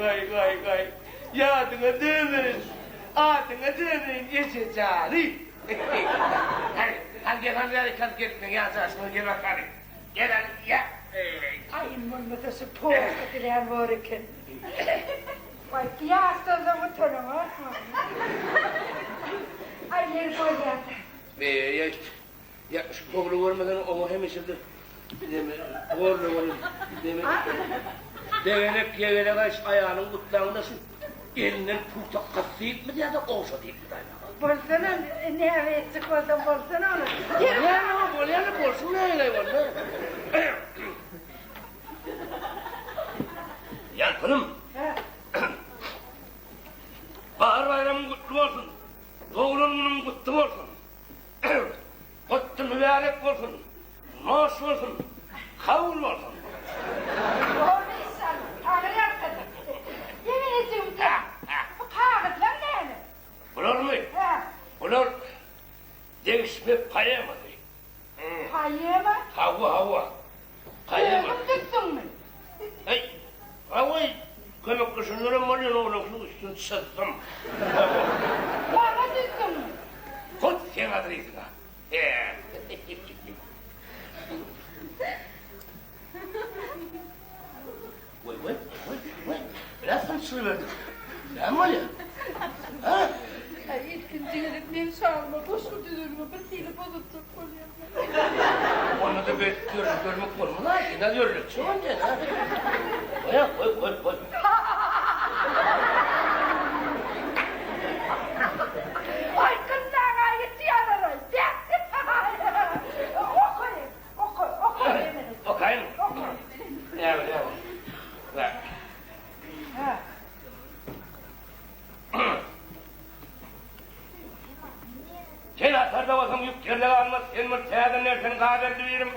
Waý, waý, waý. Ýadyňa döneýin, adyňa döneýin, eje jany. Haý, hany gel, hany bäri, hany gel, meň ýaşaýşyma gel bakaly. Gel hany, ýa. Aý, indi bolmasa şu posa dilän bor eken. Waý, ýaşdan soň utanaňokmy? Aý, ýeri bolýa-da. Eý, Ýa şu pogly görmeseň oňa hemişe-de neme gorla welin neme degenek ýegenek aý şu aýalyň gutlagyna şu elinden pugta gysdypmydy ýa-da ogşa diýipmidi aý maňa. Bolsana näme etjek bolsaň bolsana ony. Bolýa bolýa bolsun nähili boldy. Ýalpynym. Bahar baýramyň gutly bolsun. Doglan günüň gutly bolsun. Gutly mübärek bolsun! Noş bolsun! Kabul bolsun! Boldy inşallah. Taňry ýalkasyn. Ýene ejigim bu kagyzlar näme? Bularmy? Hä. Bular degişme poemasy. Poema? Hawa, hawa. Poema. Özüň düzdüňmi? Heý, hawa, kömekleşenlerem bolýan oglansyň üstüni çyzdym. Maňa düzdüňmi? Hut seň adresiňe. He. Weý, weý, weý, weý, biraz synçylyberdik. Näme bolýar? Ha? Aý, ilkinji gezek meň şanyma goşgy düzenime bir hili bozultjak bolýar. Onda-da beýdip ýörşüp ýörmek bolmaz-a, ine ýörletjek onda, ha? Goý-a, goý, goý, goý. Aý, gyzlaň-a ýetýärler-aý, beh! Okaý, oka, oka, ýene. Okaýyn. Oka. Näme, näme? Beh. Hä. Sen atarda bolsaň ýük ýerde galmaz, sen bir täze nerseni gaberdi birim.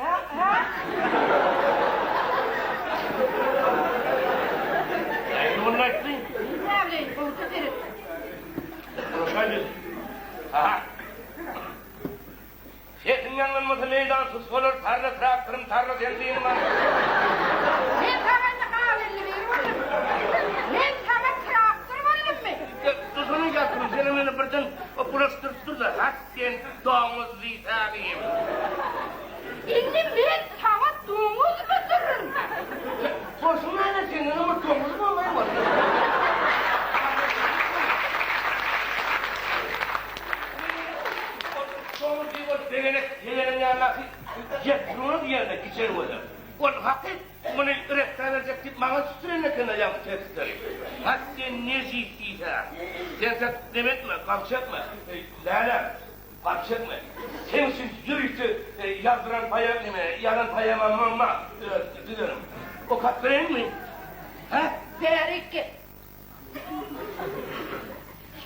Nähili muny aýtdyň? Näbileýin, gowja seret. Gurşaýdy. Aha. Sesiň ýaňlanmasa meýdan sus bolar, tarla traktorym, tarla sen dynma. Men saňa indi gabelli biri boldum. Men saňa traktor boldummy? Dursana ýalkym, sen meni birden bulaşdyryp dur-da, hat sen doňuz diýsägim. Indi men saňa doňuz müdürün. Bolsun näme senden bir doňuz bolmaý bolsun. Doňuz diýip ol begenek ýegeniň ýanyndaky ýetdirmez ýerine kiçel göze. Ol haky muny rekta berjek diýip maňa tutduran eken-ä ýaňky tekstleri. Hat sen nejis diýsä. Sen sen neme etme, gam çekme. Läle, gam çekme. Seň üçin ýörite ýazdyran poem neme, ýazan poemamam bar, düzerim. Okap bereýinmi? Hä? Bärik gel.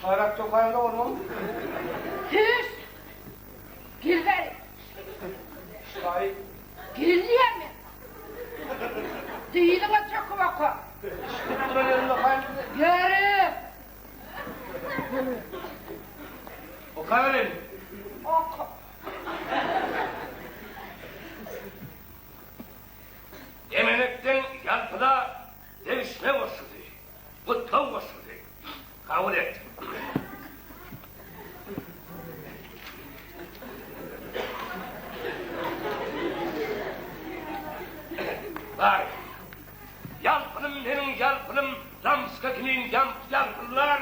Şarak tokaýynda bolmaly. Düş! Gel bäri. Şaý. Gel diýýän men. Dyzyňa çöküp oka. Çykyp duran ýerimde okaýyn. Ýeri. Okabereýin. Oka. Emenekden ýalpyda degişme goşgusy. Gutlag goşgusy. Kabul et. Bar. Ýalpynym meniň ýalpynym, Lamska kimin ýamp ýalpyllar.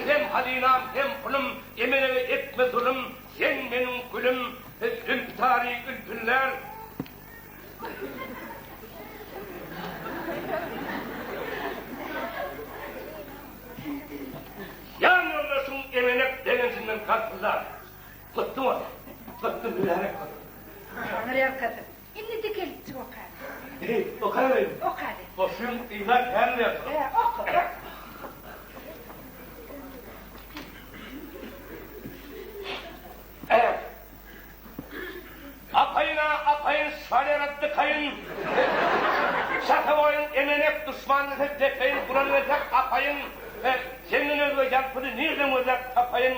Hem hazynam, hem pulum, Emelege etme zulum, Sen meniň gülüm, Zülpütary ülpüller. Ýan ýoldaşyň emenek begenjinden galpyldar. Gutly bolsun. Gutly mübärek bolsun. Taňry ýalkasyn. Indi dikeltjik okaly. Heý, okaberin. Okaly. Goşgyň yza kän bersin. Hä, oka, oka. Apaýyn-a, apaýyn, şalera dykaýyn. Şata boýun emenek, duşman gelse depeýin, guran gelse gapaýyn. Senden özge ýalpyny nirden gözläp tapaýyn?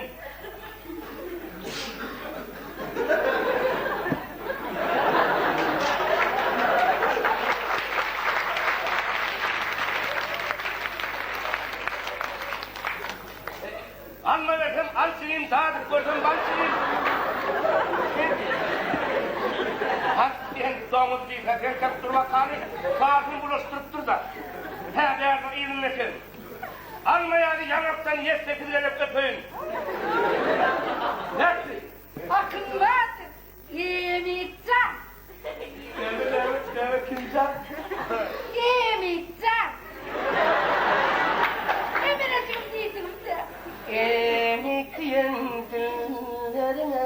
Alma bersem al çilim, dadyp görsem bal çilim. Has sen doňuz diýse sen çak dur bakaly, baryny bulaşdyryp dur-da. Hä, bärde yzynda eken. Alma ýaly ýaňakdan ýet-sekiz gezek öpeýin. Nätdi? Akylly-adyr, Emitjan. Näme, näme, näme, kimjan? Emitjan. Emelejigim diýdigim-dä. Emik diýen dilleriňe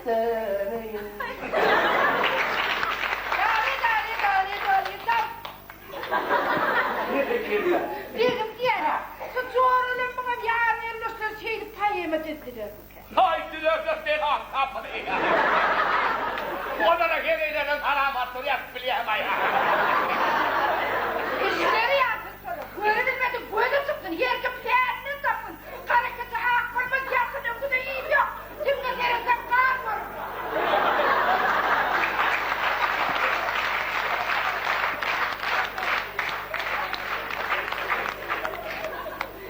döneýin. Dary, dary, dary, dary, dam. Begim diýýär-ä, şu joralarymyňam ýaryny elleşdiler, şeýdip poema düzdülermikä? Haý, düzerler bela tapyny. Olara heleýlerden salamatlyk ýazyp bilýäm-aý. Işleri ýansyn şolar. Göre bilmedik gözi çyksyn, her kim pälinden tapsyn. Gara keçe ak bolmaz, ýakyn öňküde yz ýok. Siňňe seretseň gar görünmez.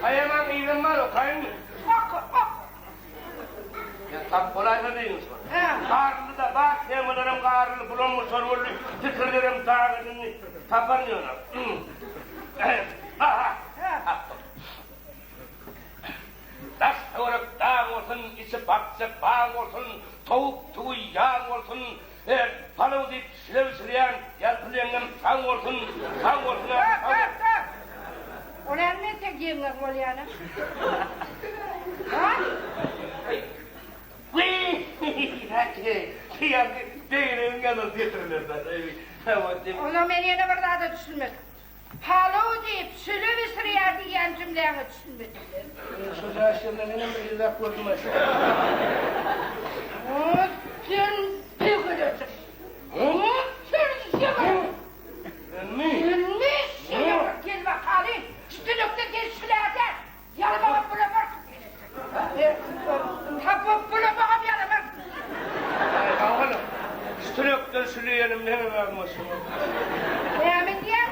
Poemaň yzam bar, okaýynmy? Oka, oka. Ýa tap bolaýsa diýiň şol. Garly-da bar, temalaram garly, bulam şol boldy, pikirlerem dag edindi. Taparyn ýöne. Aha! Tapdym. Daş töwerek dag bolsun, içi bakja bag bolsun, towuk tüwi ýag bolsun, palaw diýip şire bişirýän ýalpyl ýeňňem sag bolsun, sag bolsun-a, Dur, sag dur, dur! O näme entek ýeňňeň bolýany? Ha? Wiý! Ýaňky beýlegiň ýazan setirleri-dä. Onda men ýene bir zada düşünmedim. Palaw diýip, şüle bişirýär diýýän jümläňe düşünmedim men. Şu jaşyryna menem bir ýüzäp gördüm-aý. O sen begelejik. O sen ýygyrt. Menmi? Menmi ýygyrt? Gel bakaly, şu tülekde sen şüle däl, ýalmagam bulamarsyň. Tapyp bulamagam ýalamarsyň. Aý, hawa-la. Şu tülekden şüleýenim menem agmaşym. Näme diýýäň?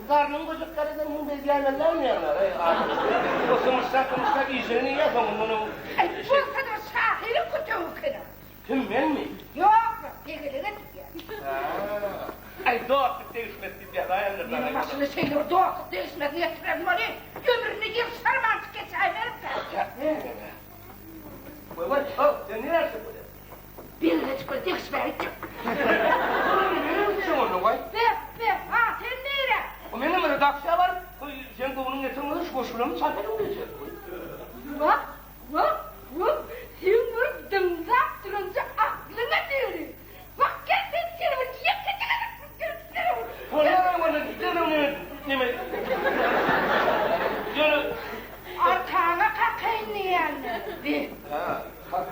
Garnyň gojuk garadan hem bezýänler näme? O symyşlap-symyşlap iýjegini iýýär, soňundan o. Aý, bolsa-da şahyryň kütegi ekeni. Kim, menmi? Ýok, begelige diýýän. Hä. Aý, dostluk degişmesi diýip ýazaýandyr. Meniň başyma şeýle bir dostluk degişmesini getiren boly, ömrüni ýyrşarmanjyk geçäýmeripdir. Goý, goý, how, sen nirä çykyp bolýaň? Begelejik bilen degişmäge gitjek. Nerä gitjek onda, goý? Beh, beh, ha, sen nirä? Menem redaksiýa baryp, seň göwnüň ýeten bolsa şu goşgularymy çap ediň diýjek. Wah, Wah, wah, seň bir dyňzap duranja aklyňa degdi. Bak gel sen seni bir ýekeje gezek bir gelip bererin. Bolýar onda gidelim neme. Ýöne Arkaňa kakaýyn diýýänler. Be. Ha, kak.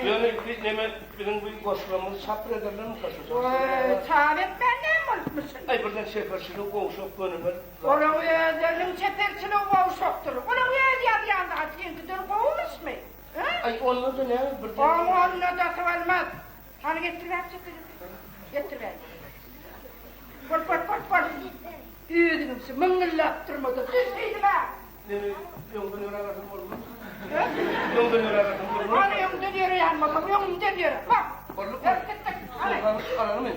Ýöne biz neme biziň bu goşgularymyzy çap ederlermi şu? Oý, çap etmän näme bolupmyşyn? Aý birden çeperçiligi gowşak gönümel. Olaň özleriniň çeperçiligi gowşakdyr. Olaň öz ýazýan zady seňkiden gowumyşmy? Hä? Aý, onda-da näme bir Oň onda-dasy bolmaz. Hany getir bäri çekiji. Getir bäri. Bol, bol, bol, bol. Özüňemsi myňňyllap durma-da, düşeýdim-ä. Neme, öňden ýöräberseň bolmaz. Hä? Öňden ýöräberseň bolmaz. Hany öňden ýöreýän bolsaň, öňümden ýöre. Bak. Boldumy? Ýör, gitdik. Hany. Hany, alalymy?